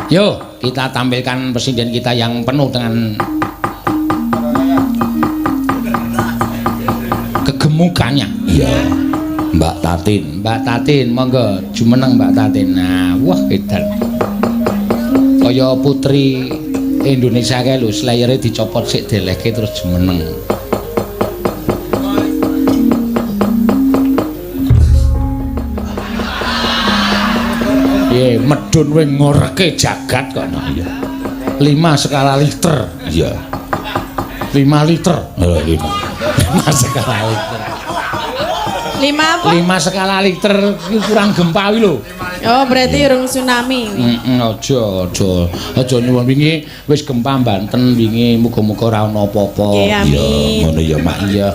Yo, kita tampilkan presiden kita yang penuh dengan kegemukannya. Iya. Mbak Tatin. Mbak Tatin, monggo jumeneng Mbak Tatin. Nah, wah edan. Kaya putri Indonesia kae lho, slayere dicopot sik delehke terus jumeneng. Piye, medun wing ngoreke jagat kok no. Iya. 5 skala liter. Iya. 5 liter. Oh, 5. 5 skala liter. 5 apa? 5 skala liter iki kurang gempa kuwi lho. Oh, berarti urung tsunami. Heeh, aja aja. Aja nyuwun wingi wis gempa Banten wingi muga-muga ora ana apa-apa. Nggih, Iya, amin. ngono ya, Mak. Iya.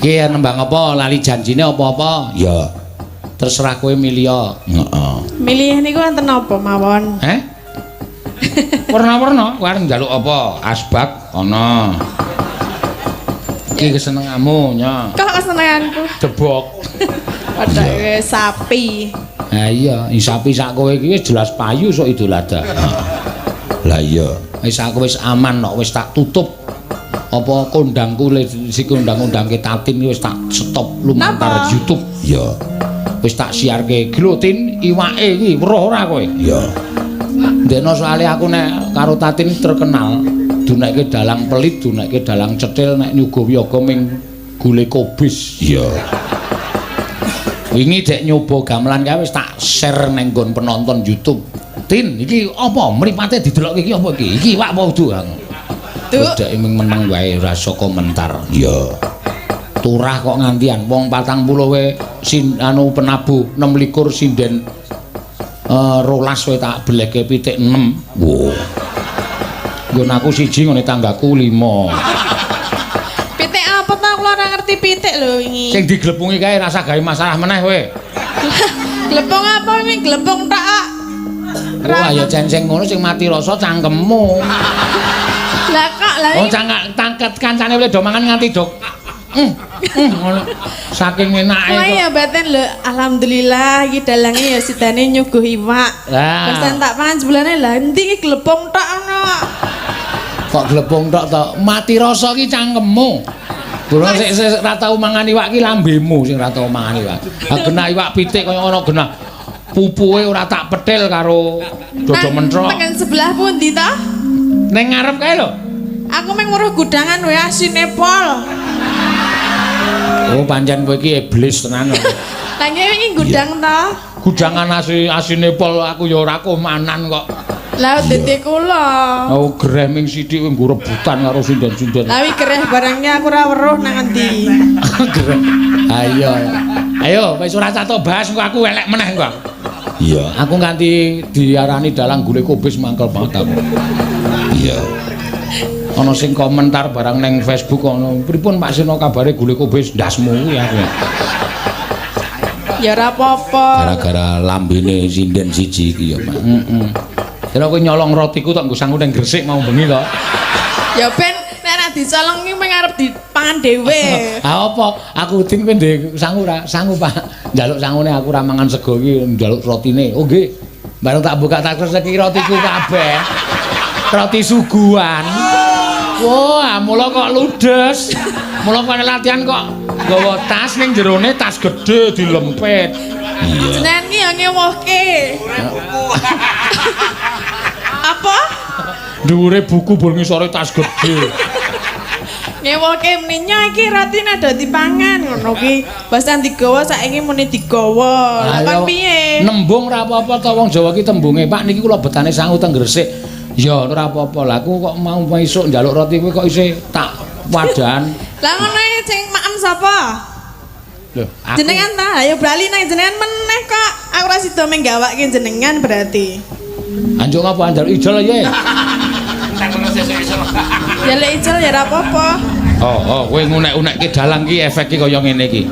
Ki nembang apa lali janjine apa-apa? Iya. Terserah kowe milih. Heeh. Milih niku wonten napa mawon? Eh? Warna-warna, kowe arep njaluk apa? Asbak ana. Iki kesenenganmu, nya. Kok kesenenganku? Debok. Padha sapi. Ha iya, sapi sak kowe iki wis jelas payu sok Idul Adha. Lah iya. Wis aku wis aman kok, wis tak tutup. Apa kondangku si kondang-kondangke Tatin wis tak stop lumantar Napa? YouTube. Iya. Wis tak siarke. Iki lho Tin, iwake iki weruh ora kowe? Iya. Ndekno soalé aku nek karo Tatin terkenal dunekke dalang pelit, dunekke dalang cetil nek nyuga wiyaga ming gule kobis. Iya. Wingi dek nyoba gamelan kae wis tak share neng nggon penonton YouTube. Tin, iki apa mripate didelokke iki apa iki? Iki iwak apa udu? Duh. Wis dek ming meneng wae ora iso komentar. Iya. Turah kok ngantian wong 40 wae sin anu penabuh 26 sinden 12 wae tak belehke pitik 6. Wo. Nggon aku siji ngene tanggaku 5. Pitik apa ta kula ora ngerti pitik lho wingi. Sing diglepungi kae rasa gawe masalah meneh kowe. Glepung apa wingi glepung tok kok. Wah ya ceng-ceng ngono sing mati rasa cangkemmu. Lah kok lah Oh cangak tangket kancane oleh do mangan nganti do. Ngono. Saking enake Wah kok. ya batin lho, alhamdulillah iki dalange ya sidane nyuguh iwak. Lah. Terus tak pangan sebulane lah endi iki glepung tok ngono. Kok glepung tok to? Mati rasa ki cangkemmu. Durung sik sik ra tau mangan iwak ki lambemu sing ra tau mangan iwak. Ha genah iwak pitik kaya ngono genah. Pupuhe ora tak petil karo dodo mentrok. Tekan sebelah pundi ta? Ning ngarep kae lho. Aku mung weruh gudangan wae asine pol. Oh pancen kowe iki iblis tenan. Lah nggih wingi gudang ta? Gudangan asine pol aku ya ora komanan kok. Lah dadi kula. Oh gereh ming sithik kowe nggo rebutan karo sinden-sinden. Lah wi gereh barangnya aku ora weruh nang endi. Gereh. Ayo. Ayo wis ora catok bahas engko aku elek meneh engko. Iya. Aku nganti diarani dalang gule kobis mangkel banget aku. Iya. Ana sing komentar barang neng Facebook ana, pripun Pak Seno kabare gule kobis ndasmu kuwi aku. Ya ora apa-apa. Gara-gara lambene sinden siji iki ya, Mak. Heeh. Kira kowe nyolong rotiku tok nggo sangu nang Gresik mau bengi to. Ya ben nek ora dicolong iki mung arep dipangan dhewe. Ha apa? Aku udin kowe ndek sangu ora? Sangu, Pak. Njaluk sangune aku ora mangan sego iki njaluk rotine. Oh nggih. Bareng tak buka tak kresek iki rotiku kabeh. Roti suguhan. Wah, mula kok ludes. Mula kok latihan kok nggawa tas ning jerone tas gedhe dilempit. Iya. Jenengan ki ya ngewohke. Apa? Dhuwure buku bol ngisore tas gedhe. Ngewohke meninya iki rotine do dipangan ngono ki. Basan digawa saiki muni digawa. Lah kon piye? Nembung ora apa-apa to wong Jawa ki tembunge, Pak niki kula betane sangu teng Gresik. Ya ora apa-apa. Lah aku kok mau esuk njaluk roti kowe kok isih tak wadan. Lah ngono iki sing maem sapa? Lho, aku Jenengan ta? Ayo bali nang jenengan meneh kok. Aku ora sida menggawake jenengan berarti. Anjuk apa njaluk ijol ya? Jaluk ijol ya ora apa-apa. Oh, oh, kowe ngunek-unekke dalang ki efeke kaya ngene iki.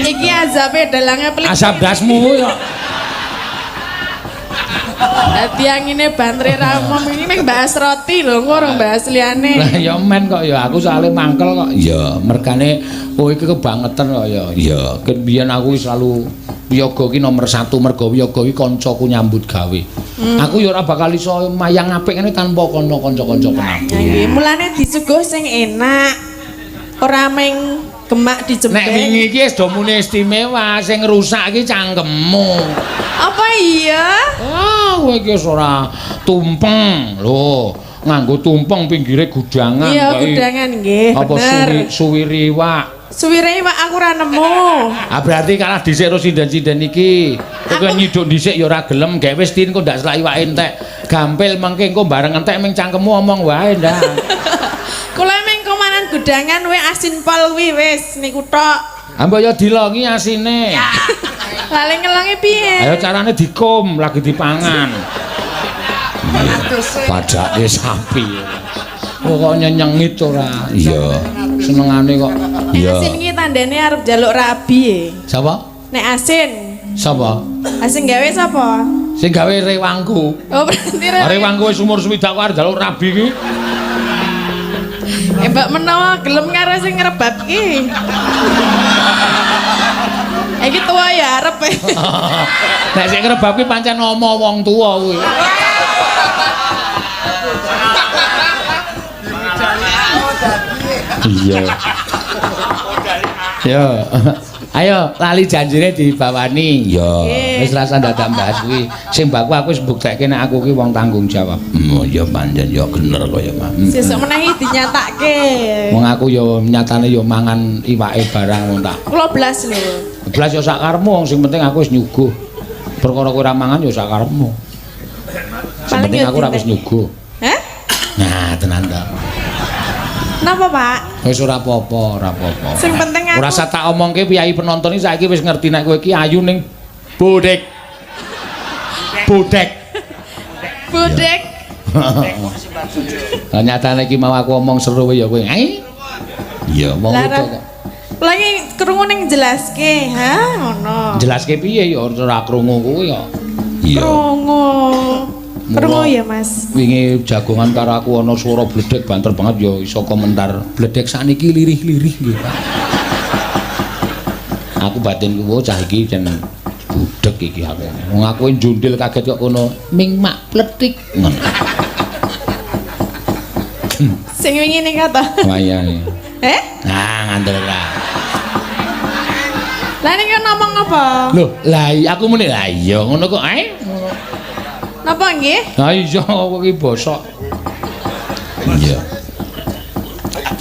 Iki azabe dalange pelit. Asap dasmu ya. Dadi angine bantre ra umum iki mung bahas roti lho, engko ora bahas liyane. Lah ya men kok ya aku soalé mangkel kok. Iya. Mergane kowe iki kebangetan kok ya. Iya. Ket biyen aku selalu Wiyaga ki nomor 1 mergo wiyaga ki kancaku nyambut gawe. Aku ya ora bakal iso mayang apik ngene tanpa kono kanca-kanca penabuh. Nggih, mulane disuguh sing enak. Ora meng gemak dijembeng. Nek wingi iki wis do muni istimewa, sing rusak iki cangkemmu. Apa iya? Ah, kowe iki wis ora tumpeng. Lho, nganggo tumpeng pinggire gudangan. Iya, gudangan nggih, Apa bener. Suwiri iwak. Suwire iwak aku ora nemu. Ah berarti kalah dhisik karo sinden-sinden iki. Kowe nyiduk dhisik ya ora gelem, gawe wis tin kok ndak selak iwake entek. Gampil mengke engko bareng entek ming cangkemmu omong wae ndak. Kula ming komanan gudangan we asin pol kuwi wis niku tok. Ah mbok ya dilongi asine. Lha ngelongi piye? Ayo carane dikum lagi dipangan. Padake sapi. Kok nyenyengit ora. Iya. Senengane kok. Nek asin iki tandane arep njaluk rabi e. Sapa? Nek asin. Sapa? Asin gawe sapa? Sing gawe rewangku. Oh berarti rewangku wis umur 60 kok arep njaluk rabi iki. Mbak menawa gelem karo sing ngrebab ki. Iki tuwa ya arep. Nek sing ngrebab ki pancen omo wong tuwa kuwi. Iya. Yo. Ayo lali janjine dibawani. Iya. Wis rasa dadak bahas kuwi. Sing baku aku wis mbuktekke nek aku ki wong tanggung jawab. Oh ya pancen ya bener kaya Mas. Sesuk meneh dinyatake. Wong aku ya nyatane ya mangan iwake barang wong tak. Kula blas lho. Blas ya sak karepmu, wong sing penting aku wis nyuguh. Perkara kowe ora mangan ya sak karepmu. Sing penting aku ora wis nyuguh. Hah? Nah, tenan ta. Napa, Pak? Wis ora apa-apa, ora apa-apa. Sing penting aku ora usah tak omongke piyayi penonton iki saiki wis ngerti nek kowe iki ayu ning bodek. Bodek. Bodek. Lah nyatane iki mau aku omong seru ya kowe. Iya, wong itu kok. Lagi krungu ning jelaske, ha ngono. Jelaske piye ya ora krungu kuwi ya. Iya. Krungu. Krungu ya, Mas. Wingi jagongan karo aku ana swara bledek banter banget ya iso komentar. Bledek sakniki lirih-lirih nggih, Pak. Aku batinku cah iki jen budek iki aku. Wong aku njundil kaget kok kono ming mak pletik ngono. Sing wingi ning kata. Wayane. Eh? Nah, ngandel ra. Lah niki ngomong apa? Loh, lah aku muni lah iya ngono kok ae. Napa nggih? Ha iya kowe iki bosok. Iya.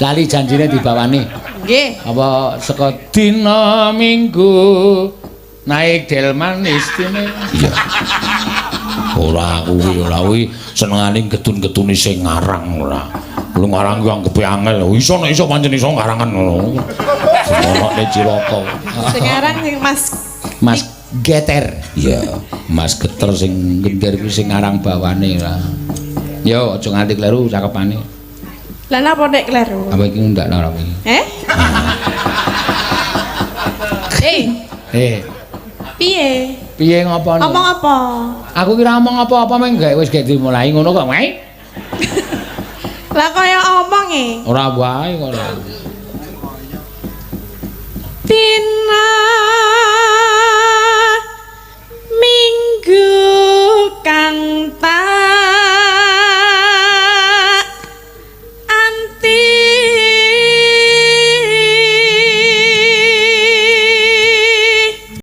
Lali janjine dibawani. Nggih. Apa saka dina Minggu naik delman istimewa. Iya. Ora kuwi ora kuwi senengane getun-getune sing ngarang ora. Lu ngarang ku anggepe angel. Iso nek iso pancen iso ngarangan ngono. Onone cilaka. Sing ngarang sing Mas Mas Geter. Iya, Mas Geter sing gender kuwi sing ngarang bawane lah. Yo aja nganti kleru cakepane. Lah napa nek kleru? Apa iki ndak ora iki? Eh? Eh. Eh. Piye? Piye ngopo? Omong apa? Aku kira omong apa-apa meng gak wis gak dimulai ngono kok, wae. Lah kaya omong e. Ora wae kok ora. Dina